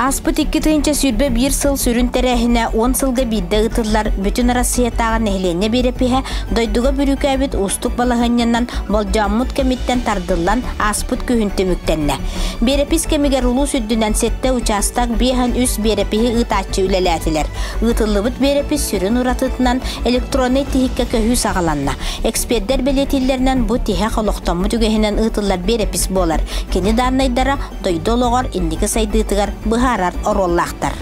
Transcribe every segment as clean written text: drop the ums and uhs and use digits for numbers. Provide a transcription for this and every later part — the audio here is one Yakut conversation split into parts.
Ааспыт 2021 сыл сүрүн тэрээһинэ 10 сылга биирдэ ыытыллар Бүтүн Арассыыйатааҕы нэһилиэнньэ биэрэпиһэ дойдуга бүрүүкээбит уустук балаһыанньанан болдьооммут кэмиттэн тардыллан ааспыт күһүн түмүктэннэ. Биэрэпис кэмигэр улуус үрдүнэн сэттэ учаастак 53 биэрэпиһи ыытааччы үлэлээтилэр. Ыытыллыбыт биэрэпис сүрүн уратытынан электроннай тиһиккэ көһүү саҕаланна. Экспердэр бэлиэтииллэринэн бу тиһэх олохтоммут үгэһинэн ыытыллар биэрэпис буолар. Кини дааннайдара дойду олоҕор инники сайдыытыгар быһаарар оруоллаахтар.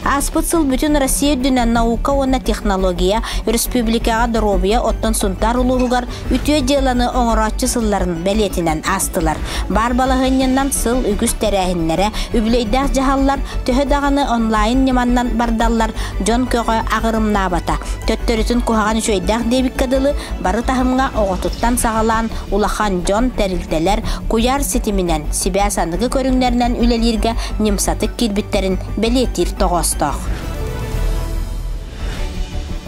Ааспыт сыл бүтүн Россия үрдүнэн наука уонна технология, өрөспүүбүлүкэҕэ доруобуйа оттон Сунтаар улууһугар үтүө дьыаланы оҥорооччу сылларын бэлиэтинэн аастылар. Баар балаһыанньанан сыл үгүс тэрээһиннэрэ, үбүлүөйдээх дьаһаллар төһө даҕаны онлайн ньыманнан бардаллар, дьон көҕө аҕырымнаабата. Төттөрүтүн куһаҕан үчүгэйдээх диэбиккэ дылы, бары таһымҥа оҕотуттан саҕалаан улахан дьон, тэрилтэлэр куйаар ситиминэн, сибээс аныгы көрүҥнэринэн үлэлииргэ ньымсатык киирбиттэрин бэлиэтиир тоҕоостоох.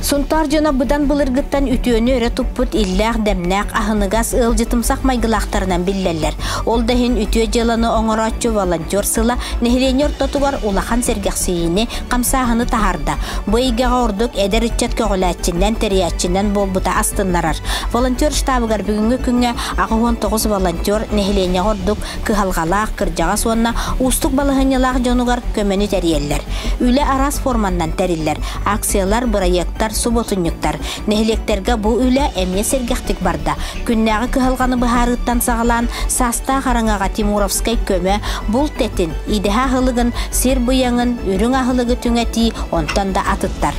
Сунтаар дьоно быдан былыргыттан үтүөнү өрө туппут иллээх-дэмнээх, аһыныгас, ыалдьытымсах майгылаахтарынан биллэллэр. Ол да иһин үтүө дьыаланы оҥорооччу волонтер сыла нэһилиэнньэ ортотугар улахан сэргэхсийиини, хамсааһыны таһаарда. Бу эйгэҕэ ордук эдэр ыччат көҕүлээччинэн, тэрийээччинэн буолбута астыннарар. Волонтер штабыгар бүгүҥҥү күҥҥэ 89 волонтер нэһилиэнньэҕэ ордук кыһалҕалаах, кырдьаҕас уонна уустук балаһыанньалаах дьонугар көмөнү тэрийэллэр. Үлэ араас форманнан тэриллэр. Акциялар, бырайыактар, субуотунньуктар. Нэһилиэктэргэ бу үлэ эмиэ сэргэхтик барда. Күннээҕи кыһалҕаны быһаарыыттан саҕалаан, саастаах араҥаҕа Тимуровскай көмө, булт этин, идэһэ аһылыгын, сир быйаҥын, үрүҥ аһылыгы түҥэтии, онтон да атыттар.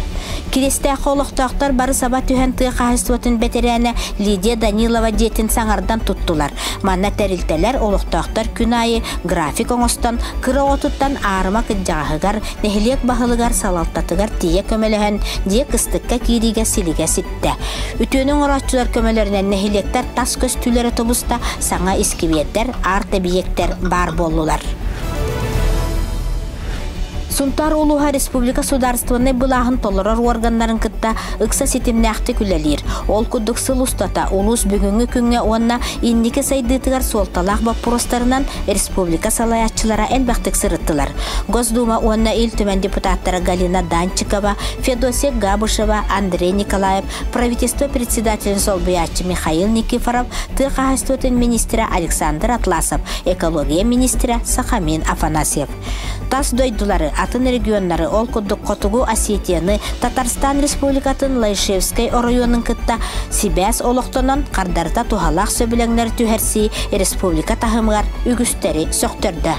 Кириэстээххэ олохтоохтор бары саба түһэн тыа хаһаайыстыбатын бэтэрээнэ Лидия Данилова дьиэтин саҥардан туттулар. Манна тэрилтэлэр, олохтоохтор күн аайы график оҥостон, кыра оҕотуттан аарыма кырдьаҕаһыгар, нэһилиэк баһылыгар, салалтатыгар тиийэ көмөлөһөн, дьиэ кыстыкка киириигэ силигэ ситтэ. Үтүөнү оҥорооччулар көмөлөрүнэн нэһилиэктэр тас көстүүлэрэ тубуста, саҥа искибиэрдэр, арт-эбийиэктэр баар буоллулар. Сунтаар улууһа республика судаарыстыбаннай былааһын толорор уорганнарын кытта ыкса ситимнээхтик үлэлиир. Ол курдук сыл устата улуус бүгүҥҥү күҥҥэ уонна инники сайдыытыгар суолталаах боппуруостарынан республика салайааччылара элбэхтик сырыттылар. Госдума уонна Ил Түмэн депутаттара Галина Данчикова, Федосия Габышева, Андрей Николаев, правительство председателин солбуйааччы Михаил Никифоров, тыа хаһаайыстыбатын министрэ Александр Атласов, экология министрэ Сахамин Афанасьев. Тас дойдулары, атын регионнары, ол курдук Хотугу Осетияны, Татарстан Республикатын Лайшевскай оройуонун кытта сибээс олохтонон хардарыта туһалаах сөбүлэҥнэр түһэрсии республика таһымыгар үгүстэри сөхтөрдө.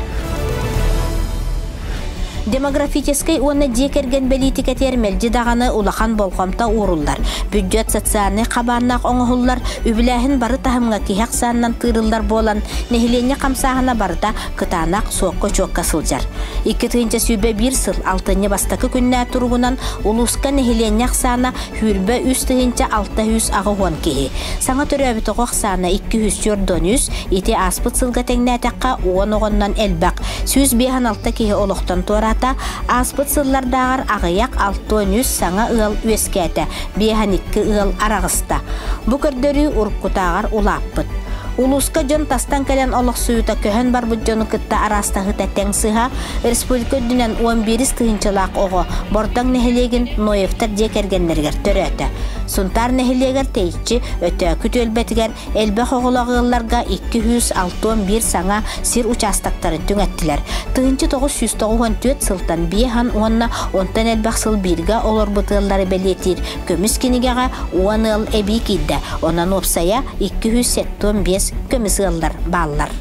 Демографическай уонна дьиэ кэргэн бэлиитикэтигэр мэлдьи даҕаны улахан болҕомто ууруллар. Бүддьүөт социальнай хабааннаах оҥоһуллар, үбүлээһин бары таһымҥа киһи ахсаанынан тыырыллар буолан, нэһилиэнньэ хамсааһына барыта кытаанах суокка-учуокка сылдьар. 2021 сыл алтынньы бастакы күннээ туругунан улууска нэһилиэнньэ ахсаана 23 680 киһи. Саҥа төрөөбүт оҕо ахсаана 243, ити ааспыт сылга тэҥнээтэххэ 10 оҕоннон элбэх. 156 киһи олохтон туораата, ааспыт сыллардааҕар аҕыйах 63 саҥа ыал үөскээтэ, 52 ыал араҕыста. Бу көрдөрүү уруккутааҕар улааппыт. Улууска дьон тастан кэлэн олохсуйуута көһөн барбыт дьону кытта араастаһыыта тэҥ сыһа, республика үрдүнэн 11 тыһыынчалаах оҕо Бордоҥ нэһилиэгин Ноевтар дьиэ кэргэннэригэр төрөөтө. Сунтаар нэһилиэгэр тэйиччи Өтөөкү түөлбэтигэр элбэх оҕолоох ыалларга 261 саҥа сир учаастактарын түҥэттилэр. 1994 сылтан биэһан уонна онтон элбэх сыл бииргэ олорбут ыаллары бэлиэтиир көмүс кинигэҕэ 10 ыал эбии киирдэ. Онон уопсайа 275 көмүс ыаллар бааллар.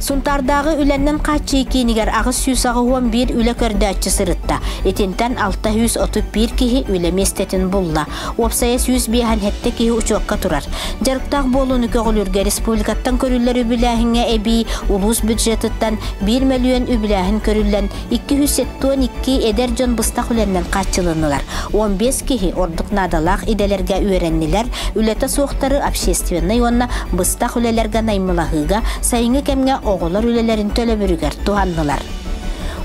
Сунтаардааҕы үлэннэн хааччыйыы киинигэр 881 үлэ көрдөөччү сырытта. Итинтэн 631 киһи үлэ миэстэтин булла. Уопсайа 157 киһи учуокка турар. Дьарыктаах буолууну көҕүлүүргэ республикаттан көрүллэр үбүлээһиҥҥэ эбии улуус бюджетыттан 1 мөлүйүөн үбүлээһин көрүллэн 272 эдэр дьон быстах үлэннэн хааччылыннылар. 15 киһи ордук наадалаах идэлэргэ үөрэннилэр, үлэтэ суохтары общественнай уонна быстах үлэлэргэ наймылаһыыга сайыҥҥы кэмҥэ оҕолор үлэлэрин төлөбүрүгэр туһаннылар.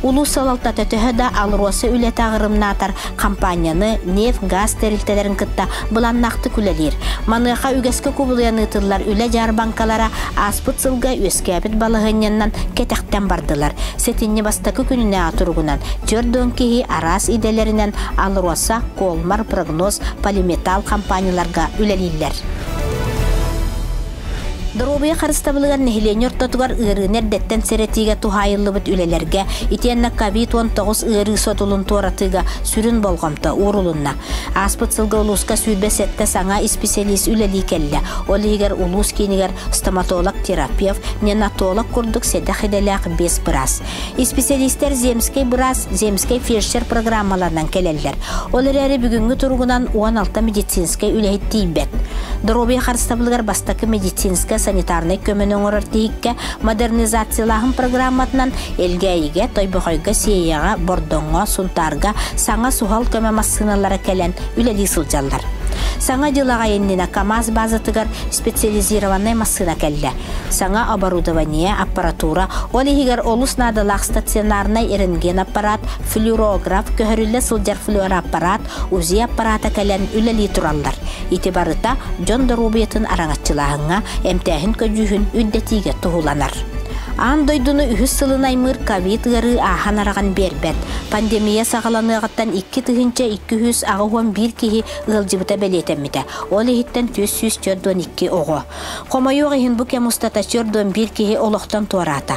Улуус салалтата төһө да АЛРОСА үлэтэ аҕырымнаатар, хампаанньаны нефть-газ тэрилтэлэрин кытта былааннаахтык үлэлиир. Маныаха үгэскэ кубулуйан ыытыллар үлэ дьаарбаҥкалара ааспыт сылга үөскээбит балаһыанньаннан кэтэхтэн бардылар. Сэтинньи бастакы күнүнээҕи туругунан 40 киһи араас идэлэринэн АЛРОСА, Колмар, Прогноз, Полиметалл компанияларга үлэлииллэр. Доруобуйа харыстабылыгар нэһилиэнньэ ортотугар ыарыыны эрдэттэн сэрэтиигэ туһаайыллыбыт үлэлэргэ итиэннэ ковид-19 ыарыы содулун туоратыыга сүрүн болҕомто уурулунна. Ааспыт сылга улууска 27 саҥа исписэлиис үлэлии кэллэ. Ол иһигэр улуус киинигэр стоматолог-терапевт, неонатолог курдук сэдэх идэлээх биэс быраас. Исписэлиистэр земскэй быраас, земскэй фельдшер программаларынан кэлэллэр. Ол эрээри бүгүҥҥү туругунан 16 медицинскэй үлэһит тиийбэт. Доруобуйа харыстабылыгар бастакы медицинскэй санитарнай көмөнү оҥорор тиһиккэ модернизациялааһын программатынан Элгээйигэ, Тойбохойго, Сиэйэҕэ, Бордоҥҥо, Сунтаарга саҥа суһал көмө массыыналара кэлэн үлэлии сылдьаллар. Саҥа дьыл аҕай иннинэ КАМАЗ базатыгар специализированнай массыына кэллэ. Саҥа оборудование, аппаратура, ол иһигэр олус наадалаах стационарнай рентген-аппарат, флюорограф, көһөрүллэ сылдьар флюороаппарат, УЗИ аппарата кэлэн үлэлии тураллар. Ити барыта дьон доруобуйатын араҥаччылааһыҥҥа, эмтээһин көдьүүһүн үрдэтиигэ туһуланар. Аан дойдуну үһүс сылын аймыыр ковид ыарыы ааһан-араҕан биэрбэт. Пандемия саҕаланыаҕыттан 2281 киһи ыалдьыбыта бэлиэтэммитэ. Ол иһиттэн 442 оҕо. Хомойуох иһин бу кэм устата 41 киһи олохтон туораата.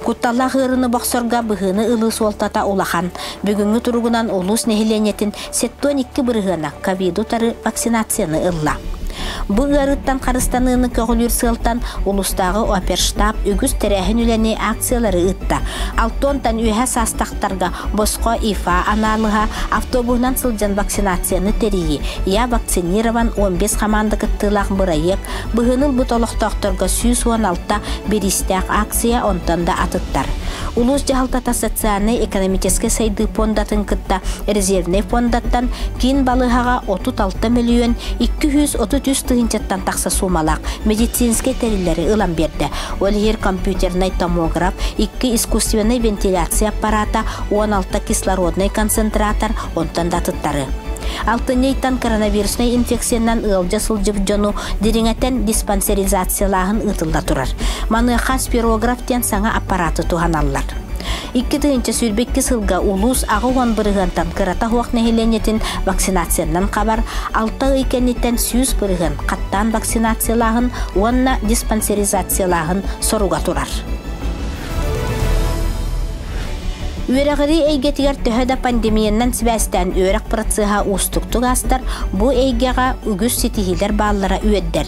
Кутталлаах ыарыыны бохсорго быһыыны ылыы суолтата улахан. Бүгүҥҥү туругунан улуус нэһилиэнньэтин 72 бырыһыана ковиду утары вакцинацияны ылла. Бу ыарыыттан харыстаныыны көҕүлүүр сыалтан улуустааҕы оперштаб үгүс тэрээһин үлэни акциялары ыытта. Алтонтан үөһэ саастахтарга босхо ИФА анаалыһа, автобуһунан сылдьан вакцинацияны тэрийии, Я вакцинирован 15 хамаанда кыттыылаах бырайыак, быһыыны ылбыт олохтоохторго 116 бириистээх акция онтон да атыттар. Улуус дьаһалтата социальнай-экономическай сайдыы пуондатын кытта резервнэй пуондаттан киин балыыһаҕа 36 мөлүйүөн 233 тыһыынчаттан тахса суумалаах медицинскэй тэриллэри ылан биэрдэ. Ол иһигэр компьютернай томограф, икки искусственнай вентиляция аппарата, 16 кислороднай концентратор, онтон да атыттары. Алтынньы ыйтан коронавируснай инфекциянан ыалдьа сылдьыбыт дьону дириҥэтэн диспансеризациялааһын ыытылла турар. Маныаха спирограф диэн саҥа аппараты туһаналлар. 2022 сылга улуус 80 бырыһыантан кырата суох нэһилиэнньэтин вакцинациянан хабар, 6 ый кэнниттэн 100 бырыһыан хаттаан вакцинациялааһын уонна диспансеризациялааһын соруга турар. Үөрэҕирии эйгэтигэр төһө да пандемиянан сибээстээн үөрэх процеһа уустуктук аастар, бу эйгэҕэ үгүс ситиһиилэр бааллара үөрдэр.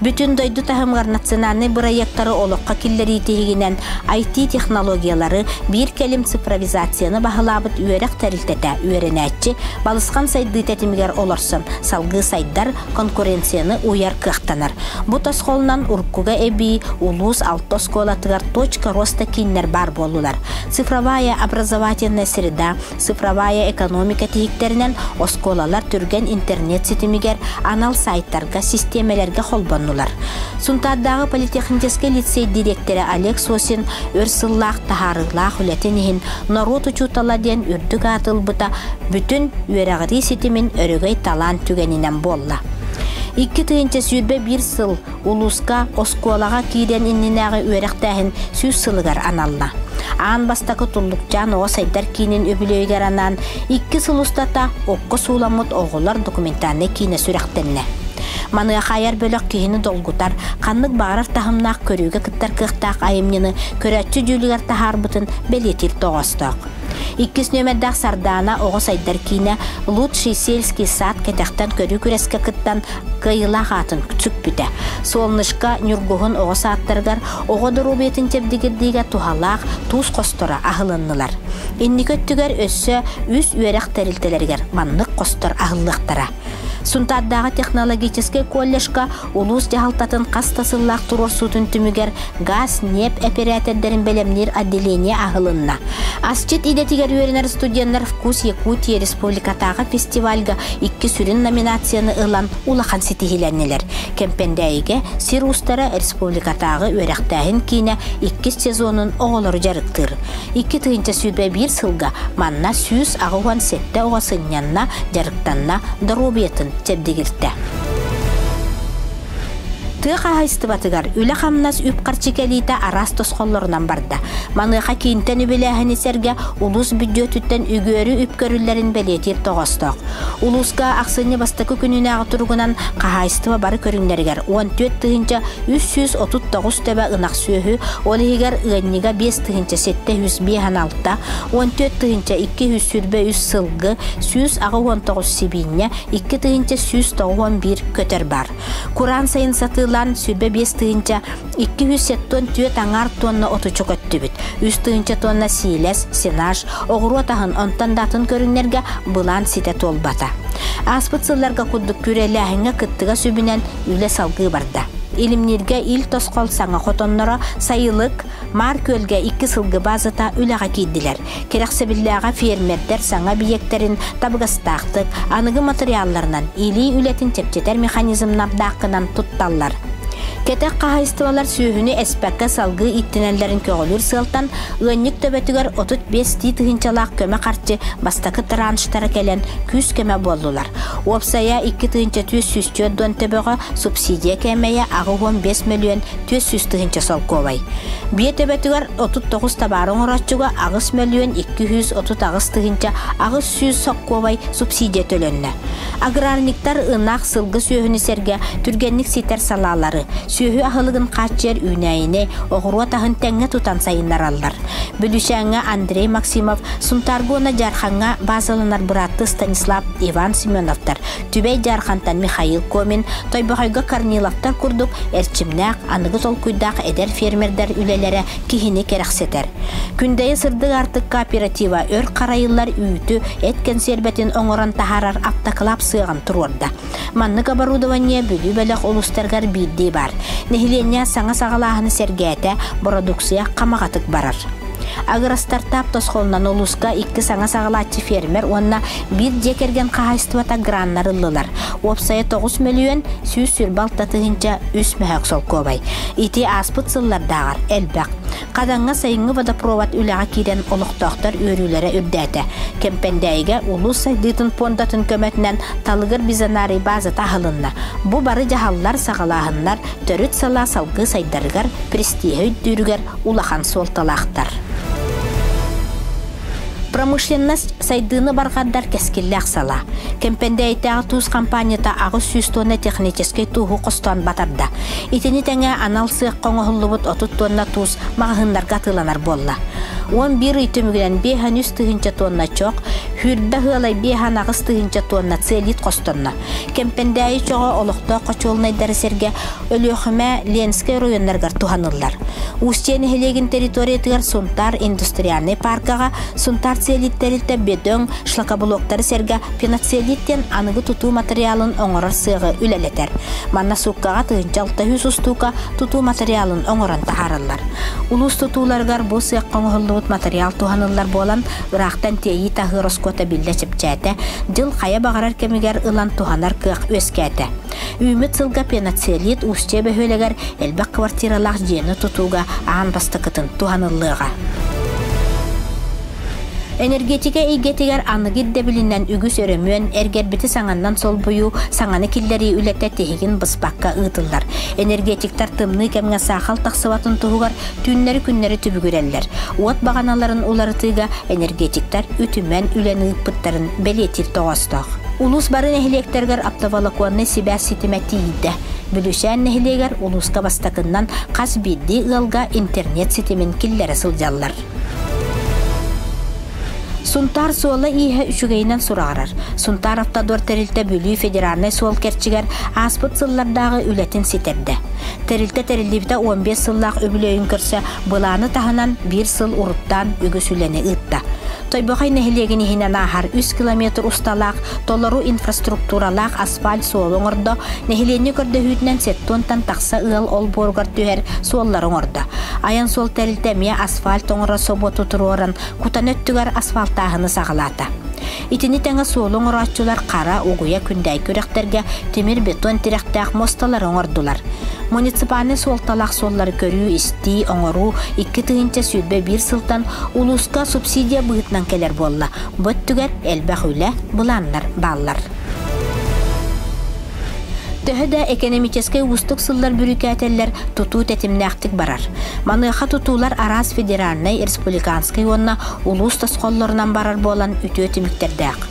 Бүтүн дойду таһымыгар национальнай бырайыактары олоххо киллэрии тиһигинэн IT-технологиялары, биир кэлим цифровизацияны баһылаабыт үөрэх тэрилтэтэ үөрэнээччи балысхан сайдыы тэтимигэр олорсон салгыы сайдар, конкуренцияны уйар кыахтанар. Бу тосхолунан уруккуга эбии улуус алта оскуолатыгар точка роста кииннэр баар буоллулар. Цифровая образовательная среда, цифровая экономика тиһиктэринэн оскуолалар түргэн интернет ситимигэр анал сайтарга, систиэмэлэргэ холбоннулар. Сунтаардааҕы политехническэй лицей дириэктэрэ Олег Сосин өр сыллаах таһаарыылаах үлэтин иһин норуот учуутала диэн үрдүк ааты ылбыта бүтүн үөрэҕирии ситимин өрөгөй талаан түгэнинэн буолла. 2021 сыл улууска оскуолаҕа киириэн иннинээҕи үөрэхтээһин сүүс сылыгар аналла. Аан бастакы Туллукчаан оҕо сайдар киинин үбүлүөйүгэр анаан икки сыл устата окко сууламмыт оҕолор документальнай киинэ сүрэхтэннэ. Маныаха айар бөлөх киһини долгутар, ханнык баҕарар таһымнаах көрүүгэ кыттар кыахтаах айымньыны көрөөччү дьүүлүгэр таһаарбытын бэлиэтиир тоҕоостоох. Иккис нүөмэрдээх Сардаана оҕо сайдар киинэ «Лучший сельский сад» кэтэхтэн көрүү күрэскэ кыттан кыайыылаах аатын сүкпүтэ. Солнышко Ньургуһун оҕо саадтарыгар оҕо доруобуйатын чэбдигирдиигэ туһалаах туус хосторо аһылыннылар. Инники өттүгэр өссө үс үөрэх тэрилтэлэригэр маннык хостор аһыллыахтара. Сунтаардааҕы технологическай колледжка улуус дьаһалтатын хас да сыллаах туруорсуутун түмүгэр гаас, ньиэп эпэрээтэрдэрин бэлэмниир отделение аһылынна. Асчыт идэтигэр үөрэнэр студеннар «Вкус Якутии» республикатааҕы фестивальга икки сүрүн номинацияны ылан улахан ситиһиилэннилэр. Кэмпэндээйигэ сир уустара республикатааҕы үөрэхтээһин киинэ иккис сезонун оҕолору дьарыктыыр. 2021 сылга манна 187 оҕо сынньанна, дьарыктанна, доруобуйатын чэбдигиртэ. Тыа хаһаайыстыбатыгар үлэ-хамнас үп-харчы кэлиитэ араас тосхоллорунан барда. Маныаха киинтэн үбүлээһини сэргэ улуус бүддьүөтүттэн үгүөрү үп көрүллэрин бэлиэтиир тоҕоостоох. Улууска ахсынньы бастакы күнүнээҕи туругунан хаһаайыстыба бары көрүҥнэригэр 14 339 төбө ынах сүөһү, ол иһигэр ыанньыга 5756, 14 223 сылгы, 189 сибиинньэ, 2191 көтөр бар. Кураан сайын сатыылаан 25 274 аҥаар тонна отучу көттүбүт. 3 тонна сиилэс, сенаж, оҕуруот аһын онтон да атын көрүҥнэргэ былаан ситэ туолбата. Ааспыт сылларга курдук күрэлээһиҥҥэ кыттыга сүбүнэн үлэ салгыы барда. Илимнииргэ ил тосхол саҥа хотонноро сайылык, Маар Күөлгэ икки сылгы базата үлэҕэ киирдилэр. Кэрэхсэбиллээҕэ фермердэр саҥа эбийиэктэрин табыгастаахтык, аныгы матырыйаалларынан илии үлэтин чэпчэтэр механизмнардааххынан тутталлар. Кэтэх хаһаайыстыбалар сүөһүнү эспэккэ салгыы иттинэллэрин көҕүлүүр сыалтан ыанньык төбөтүгэр 35 тии тыһыынчалаах көмө харчы бастакы транштара кэлэн күүс-көмө буоллулар. Уопсайа 2440 төбөҕө субсидия кээмэйэ 85 мөлүйүөн 400 тыһыынча солкуобай. Биэ төбөтүгэр 39 табаары оҥорооччуга 8 мөлүйүөн 238 тыһыынча 800 соккуобай субсидия төлөннө. Аграрниктар ынах, сылгы сүөһүнү сэргэ түргэнник ситэр салаалары, сүөһү аһылыгын хааччыйар үүнээйини, оҕуруот аһын тэҥҥэ тутан сайыннараллар. Бүлүүчээҥҥэ Андрей Максимов, Сунтаарга уонна Дьаархаҥҥа базаланар быраатты Станислав Иван Семеновтар Түбэй Дьаархантан Михаил Комин, Тойбохойго Корниловтар курдук эрчимнээх, аныгы толкуйдаах эдэр фермердэр үлэлэрэ киһини кэрэхсэтэр. Күндэйэ сырдык аартык кооператива өр харайыллар үүтү, эт кэнсиэрбэтин оҥорон таһаарар автоклаб сыаҕын туруорда. Маннык оборудование Бүлүү бөлөх улуустарыгар биирдии баар. Нэһилиэнньэ саҥа саҕалааһыны сэргээтэ, бородууксуйа хамаҕатык барар. Агростартап тосхолунан улууска икки саҥа саҕалааччы фермер уонна Биир дьиэ кэргэн хаһаайыстыбата граннар ыллылар. Уопсайа 9 мөлүйүөн 126 тыһыынча үс мөһөөк солкуобай. Ити ааспыт сыллардааҕар элбэх. Хадаҥҥа сайыҥҥы водопровод үлэҕэ киирэн олохтоохтор үөрүүлэрэ үрдээтэ. Кэмпэндээйигэ улуус сайдыытын пуондатын көмөтүнэн Талыгыр бизонарий базата аһылынна. Бу бары дьаһаллар, саҕалааһыннар төрүт салаа салгыы сайдарыгар, престиһэ үрдүүрүгэр улахан суолталаахтар. Промышленность сайдыыны барҕардар кэскиллээх салаа. Кэмпэндээйитээҕи туус хампаанньата 800 тонна техническэй тууһу хостоон батарда. Итини тэҥэ анал сыахха оҥоһуллубут 30 тонна туус маҕаһыыннарга атыыланар буолла. 11 ый түмүгүнэн 53 тыһыынча тонна чох, сүүрбэ ыалай 58 тыһыынча тонна целлит хостонно. Кэмпэндээйи чоҕо олохтоох хочуолунайдары сэргэ Өлүөхүмэ, Ленскэй оройуоннарыгар туһаныллар. Устье нэһилиэгин территориятыгар Сунтаар индустриальнай паркаҕа Сунтаар целлит тэрилтэ бөдөҥ шлакоблоктары сэргэ пеноцеллит диэн аныгы тутуу матырыйаалын оҥорор сыаҕы үлэлэтэр. Манна сууккаҕа 1600 устуука тутуу матырыйаалын оҥорон таһаараллар. Улуус тутууларыгар бу сыахха оҥоһуллубут матырыйаал туһаныллар буолан, ыраахтан тиэйии таһыы ороскуота биллэ чэпчээтэ, дьыл хайа баҕарар кэмигэр ылан туһанар кыах үөскээтэ. Үүммүт сылга пеноцеллит Устье бөһүөлэгэр элбэх квартиралаах дьиэни тутууга аан бастакытын туһаныллыаҕа. Энергетика эйгэтигэр аныгы ирдэбилинэн үгүс өрөмүөн, эргэрбити саҥаннан солбуйуу, саҥаны киллэрии үлэтэ тиһигин быспакка ыытыллар. Энергетиктар тымныы кэмҥэ саахал тахсыбатын туһугар түүннэри-күннэри түбүгүрэллэр. Уот баҕаналарын уларытыыга энергетиктар үтүмэн үлэни ыыппыттарын бэлиэтиир тоҕоостоох. Улуус бары нэһилиэктэригэр оптоволоконнай сибээс ситимэ тиийдэ. Бүлүүчээн нэһилиэгэр улууска бастакыннан хас биирдии ыалга интернет ситимин киллэрэ сылдьаллар. Сунтаар суола-ииһэ үчүгэйинэн сураҕырар. Сунтаар Автодор тэрилтэ Бүлүү федеральнай суол кэрчигэр ааспыт сыллардааҕы үлэтин ситэрдэ. Тэрилтэ тэриллибитэ 15 сыллаах үбүлүөйүн көрсө былааны таһынан биир сыл уруттаан үгүс үлэни ыытта. Тойбохой нэһилиэгин иһинэн ааһар 3 километр усталаах толору инфраструктуралаах асфальт суолу оҥордо, нэһилиэнньэ көрдөһүүтүнэн сеттуонтан тахса ыал олбуоругар түһэр суоллары оҥордо. Айан суол тэрилтэ эмиэ асфальт оҥорор собуоту туруоран Кутана өттүгэр асфальтааһыны саҕалаата. Итини тэҥэ суолу оҥорооччулар хара, угуйа, күндээй күрэхтэргэ тимир-бетон тирэхтээх муосталары оҥордулар. Муниципальнай суолталаах суоллары көрүү-истии, оҥоруу 2021 сылтан улууска субсидия быһыытынан кэлэр буолла. Бу өттүгэр элбэх үлэ, былааннар бааллар. Төһө да экономическай уустук сыллар бүрүүкээтэллэр, тутуу тэтимнээхтик барар. Маныаха тутуулар араас федеральнай, республиканскай уонна улуус тосхоллорунан барар буолан үтүө түмүктэрдээх.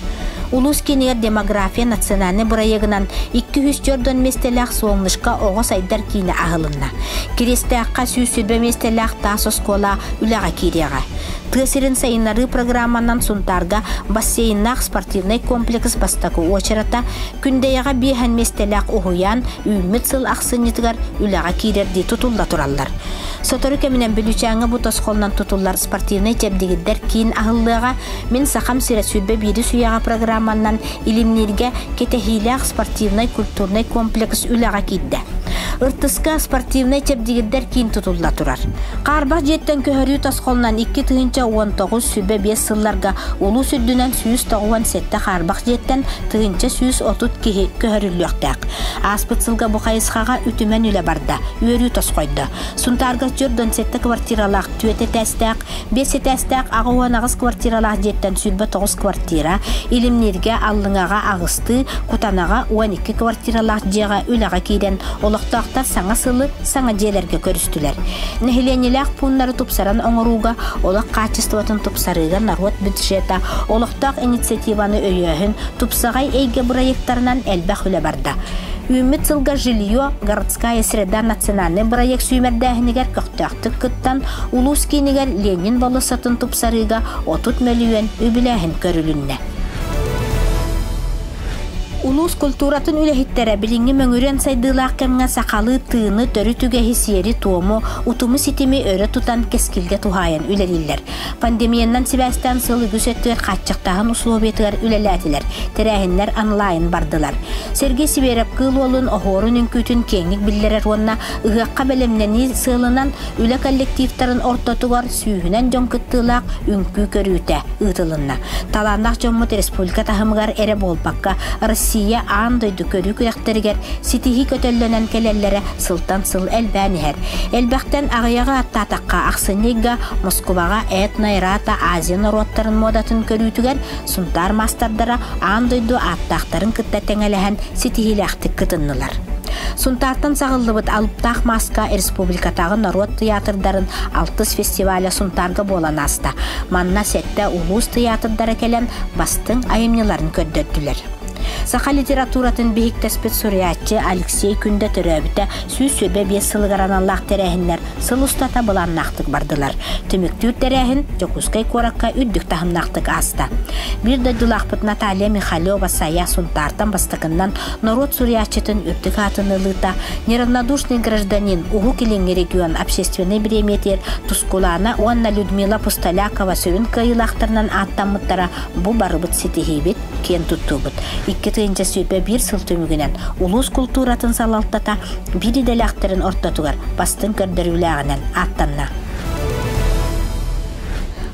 Улуус киинигэр демография национальнай бырайыагынан 204 миэстэлээх Солнышко оҕо сайдар киинэ аһылынна. Кириэстээххэ 120 миэстэлээх таас оскуола үлэҕэ киириэҕэ. Тыа сирин сайыннарыы программанан Сунтаарга бассейннаах спортивнай комплекс бастакы уочарата Күндэйэҕэ биэһэн миэстэлээх уһуйаан үүммүт сыл ахсынньытыгар үлэҕэ киирэрдии тутулла тураллар. Сотору кэминэн Бүлүүчээҥҥэ бу тосхолунан тутуллар спортивнай чэбдигирдэр киин аһыллыаҕа Мин Сахам сирэ 21 үйэҕэ программанан Илимнииргэ кэтэһиилээх спортивнай-культурнай комплекс үлэҕэ киирдэ. Ыртыска спортивнай чэбдигирдэр киин тутулла турар. Хаарбах дьиэттэн көһөрүү тосхолунан 2019 сүбэ биэс сылларга улуус үрдүнэн 197 хаарбах дьиэттэн 1130 киһи көһөрүллүөхтээх. Ааспыт сылга бу хайысхаҕа үтүмэн үлэ барда, үөрүү тосхойдо. Сунтаарга 47 квартиралаах түөрт этээстээх, биэс этээстээх 88 квартиралаах дьиэттэн 29 квартира, Илимнииргэ, Аллыҥаҕа аҕыстыы, Кутанаҕа 12 квартиралаах дьиэҕэ үлэҕэ киирэн, олохтоохтор саҥа сылы саҥа дьиэлэргэ көрүстүлэр. Нэһилиэнньэлээх пууннары тупсаран оҥорууга, олох хаачыстыбатын тупсарыыга норуот бюджета, олохтоох инициативаны өйөөһүн, тупсаҕай эйгэ бырайыактарынан элбэх үлэ барда. Үүммүт сылга «Жилье. Городская среда» национальнай бырайыак сүүмэрдээһинигэр көхтөөхтүк кыттан, улуус киинигэр Ленин болуоссатын тупсарыыга 30 мөлүйүөн үбүлээһин көрүлүннэ. Улуус культуратын үлэһиттэрэ билиҥҥи мөҥүрүөн сайдыылаах кэмҥэ сахалыы тыыны, төрүт үгэһи, сиэри-туому, утуму-ситими өрө тутан кэскилгэ туһаайан үлэлииллэр. Пандемиянан сибээстээн сыл үгүс өттүгэр хааччахтааһын условиятыгар үлэлээтилэр, тэрээһиннэр онлайн бардылар. Сергей Сибиэрэп Кыыл Уолун оһуорун үҥкүүтүн киэҥник биллэрэр уонна ыһыахха бэлэмнэнии сыалынан үлэ коллективтарын ортотугар сүүһүнэн дьон кыттыылаах үҥкүү көрүүтэ ыытылынна. Талааннаах дьоммут республика таһымыгар эрэ буолбакка, Россия аан дойду көрүү күрэхтэригэр ситиһии көтөллөнөн кэлэллэрэ сылтан сыл элбээн иһэр. Элбэхтэн аҕыйаҕы аттаатахха, ахсынньы ыйга Москубаҕа этно-эрата Азия норуоттарын муодатын көрүүтүгэр Сунтаар маастардара аан дойду ааттаахтарын кытта тэҥэлэһэн ситиһиилээхтик кытыннылар. Сунтаартан саҕыллыбыт алыптаах мааска республикатааҕы норуот тыйаатырдарын алтыс фестиваля Сунтаарга буолан ааста. Манна сэттэ улуус тыйаатырдара кэлэн бастыҥ айымньыларын көрдөрдүлэр. Саха литературатын биһиктэспит суруйааччы Алексей Күндэ төрөөбүтэ 125 сылыгар аналлаах тэрээһиннэр сыл устата былааннаахтык бардылар. Түмүктүүр тэрээһин Дьокуускай куоракка үрдүк таһымнаахтык ааста. Биир дойдулаахпыт Наталья Михалева-Сайа Сунтаартан бастакыннан норуот суруйааччытын үрдүк аатын ылыыта «Неравнодушный гражданин» Уһук Илиҥҥи регион общественнай бириэмийэтигэр Тускулаана уонна Людмила Пустолякова сүрүн кыайыылаахтарынан ааттаммыттара бу барыбыт ситиһиибит, киэн туттуубут. 2021 сыл түмүгүнэн улуус култууратын салалтата биир идэлээхтэрин ортотугар бастыҥ көрдөрүүлээҕинэн ааттанна.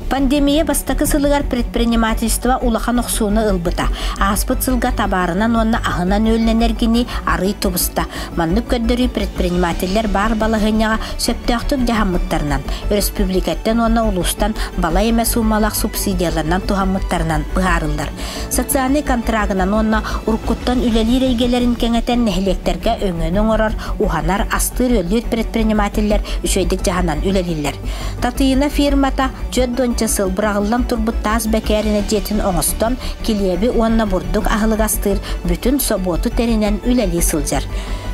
Пандемия бастакы сылыгар предпринимательство улахан охсууну ылбыта. Ааспыт сылга табаарынан уонна аһынан-үөлүнэн эргинии арыый тубуста. Маннык көрдөрүү предпринимателлэр баар балаһыанньаҕа сөптөөхтүк дьаһаммыттарынан, өрөспүүбүлүкэттэн уонна улуустан балай эмэ суумалаах субсидияларынан туһаммыттарынан быһаарыллар. Социальнай контрагынан уонна уруккуттан үлэлиир эйгэлэрин кэҥэтэн нэһилиэктэргэ өҥөнү оҥорор, уһанар, астыыр-үөллүүр предпринимателлэр үчүгэйдик дьаһанан үлэлииллэр. Татыйына фирмата 40 сыл быраҕыллан турбут таас бэкээринэ дьиэтин оҥостон, килиэби уонна бурдук аһылык астыыр бүтүн собуоту тэринэн үлэлии сылдьар.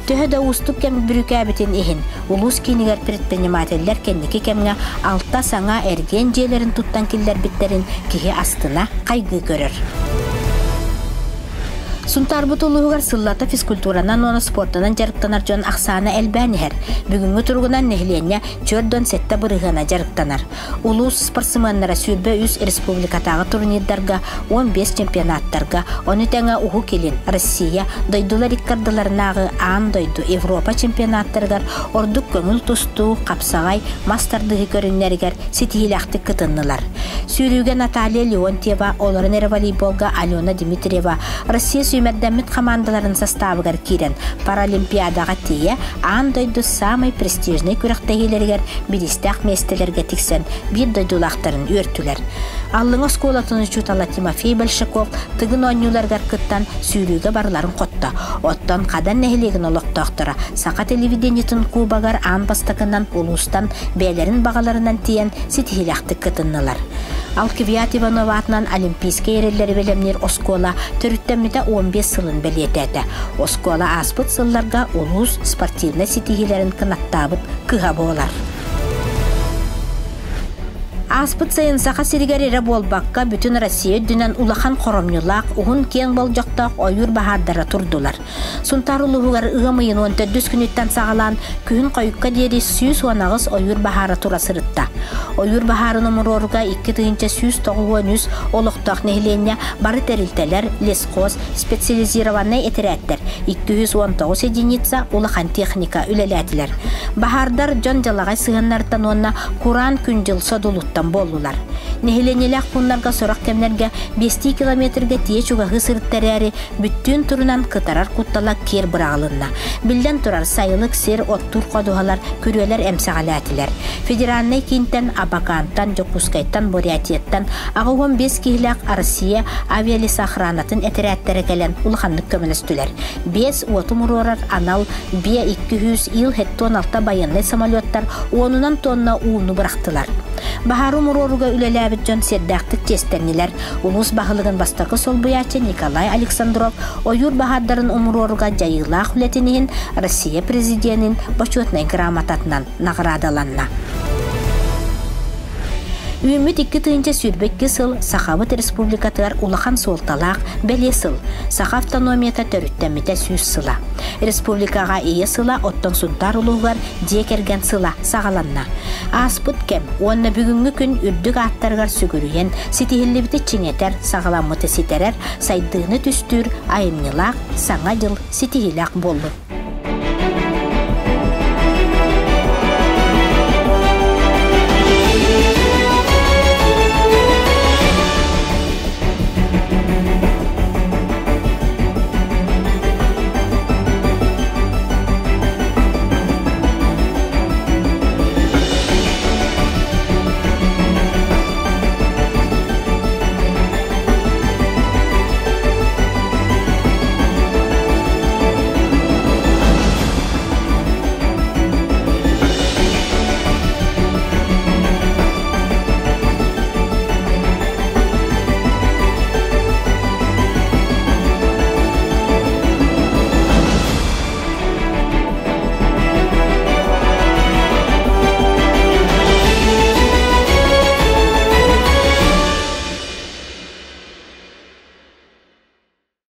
Төһө да уустук кэм бүрүүкээбитин иһин, улуус киинигэр предпринимателлэр кэнники кэмҥэ алта саҥа эргиэн дьиэлэрин туттан киллэрбиттэрин киһи астына, хайгыы көрөр. Сунтаарбыт улууһугар сыллата физкультуранан уонна спортунан дьарыктанар дьон ахсаана элбээн иһэр. Бүгүҥҥү туругунан нэһилиэнньэ 47 бырыһыана дьарыктанар. Улуус спортсменнара 23 республикатааҕы турнирдарга, 15 чемпионаттарга, ону тэҥэ Уһук Илин, Россия, дойдулар иккардыларынааҕы аан дойду, Европа чемпионаттарыгар ордук көҥүл тустуу, хапсаҕай, мас тардыһыы көрүҥнэригэр ситиһиилээхтик кытыннылар. Сүүрүүгэ Наталья Леонтьева, олорон эрэ волейболга Алена Дмитриева Россия сүүмэрдэммит хамаандаларын састаабыгар киирэн Паралимпиадаҕа тиийэ аан дойду саамай престижнэй күрэхтэһиилэригэр бириистээх миэстэлэргэ тиксэн биир дойдулаахтарын үөртүлэр. Аллыҥа оскуолатын учуутала Тимофей Большаков Тыгын оонньууларыгар кыттан сүүрүүгэ барыларын хотто. Оттон Хадан нэһилиэгин олохтоохторо саха телевидениетын кубогар аан бастакынан улуустан бэйэлэрин баҕаларынан тиийэн ситиһиилээхтик кытыннылар. Алкивиад Иванов аатынан Олимпийскай эрэллэри бэлэмниир оскуола төрүттэммитэ 15 сылын бэлиэтээтэ. Оскуола ааспыт сылларга улуус спортивнай ситиһиилэрин кынаттаабыт кыһа буолар. Ааспыт сайын Саха сиригэр эрэ буолбакка, бүтүн Россия үрдүнэн улахан хоромньулаах, уһун-киэҥ болдьохтоох ойуур баһаардара турдулар. Сунтаар улууһугар ыам ыйын 14 күнүттэн саҕалаан күһүн хойукка диэри 118 ойуур баһаара тура сырытта. Ойуур баһаарын умуруоруга 2193 олохтоох нэһилиэнньэ бары тэрилтэлэр, лесхоз, специализированнай этэрээттэр 219 единица улахан техника үлэлээтилэр. Баһаардар дьон дьалаҕай сыһыаннарыттан уонна кураан күн-дьыл содулуттан буоллулар. Нэһилиэнньэлээх пууннарга сорох кэмнэргэ биэстии километрга тиийэ чугаһыы сырытта эрээри, бүттүүн турунан кытарар куттала киэр быраҕылынна. Биллэн турар, сайылык сир, оттуур ходуһалар, күрүөлэр эмсэҕэлээтилэр. Федеральнай киинтэн, Абакантан, Дьокуускайтан, Бурятияттан 85 киһилээх Россия авиалесоохранатын этэрээттэрэ кэлэн улаханнык көмөлөстүлэр. Биэс уоту муруорар анал Б-200 Ил-76 байыаннай самолеттар уонунан тонна ууну бырахтылар. Баһаары умуруорууга үлэлээбит дьон сиэрдээхтик чиэстэннилэр. Улуус баһылыгын бастакы солбуйааччы Николай Александров ойуур баһаардарын умуруоруга дьайыылаах үлэтин иһин Россия президенин бочуотунай грамотатынан наҕараадаланна. Үүммүт 2022 сыл Сахабыт Республикатыгар улахан суолталаах бэлиэ сыл. Саха автономията төрүттэммитэ 100 сыла. Республикаҕа Ийэ сыла оттон Сунтаар улууһугар Дьиэ кэргэн сыла саҕаланна. Ааспыт кэм уонна бүгүҥҥү күн үрдүк ааттарыгар сүгүрүйэн, ситиһиллибити чиҥэтэр, саҕаламмыты ситэрэр, сайдыыны түстүүр айымньылаах Саҥа дьыл ситиһиилээх буоллун.